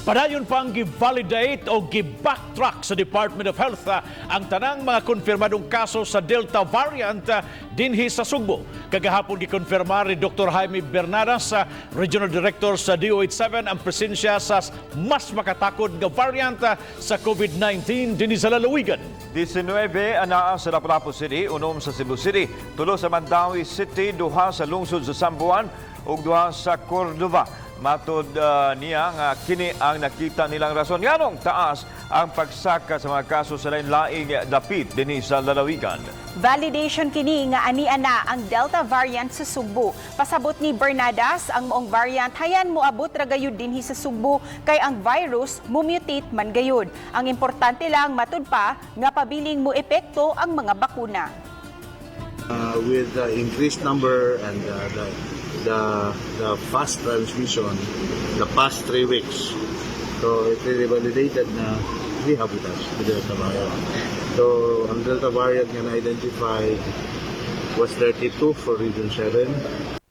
Padayon pang gi-validate o gi-backtrack sa Department of Health ang tanang mga konfirmadong kaso sa Delta variant dinhi sa Sugbo. Kagahapon, gikonfirmar ni Dr. Jaime Bernadas, Regional Director sa DOH-7, ang presensya sa mas makatakod nga variant sa COVID-19 dinhi sa lalawigan. 19 anaa sa Lapu-Lapu City, 6 sa Cebu City, 3 sa Mandaue City, 2 sa lungsod sa Samboan ug 2 sa Cordova. Matod niya nga kini ang nakita nilang rason nganong taas ang pagsaka sa mga kaso sa lain-laing dapit dinhi sa lalawigan. Validation kini nga ania na ang Delta variant sa Sugbo. Pasabot ni Bernadas, ang maong variant hayan moabot ra gayud dinhi sa Sugbo kay ang virus mumutate man gayud. Ang importante lang, matud pa, nga pabiling mo epekto ang mga bakuna. With the increased number and the fast transmission the past 3 weeks. So it really validated na we have with us the Delta variant. So ang Delta variant nga na-identify was 32 for Region 7.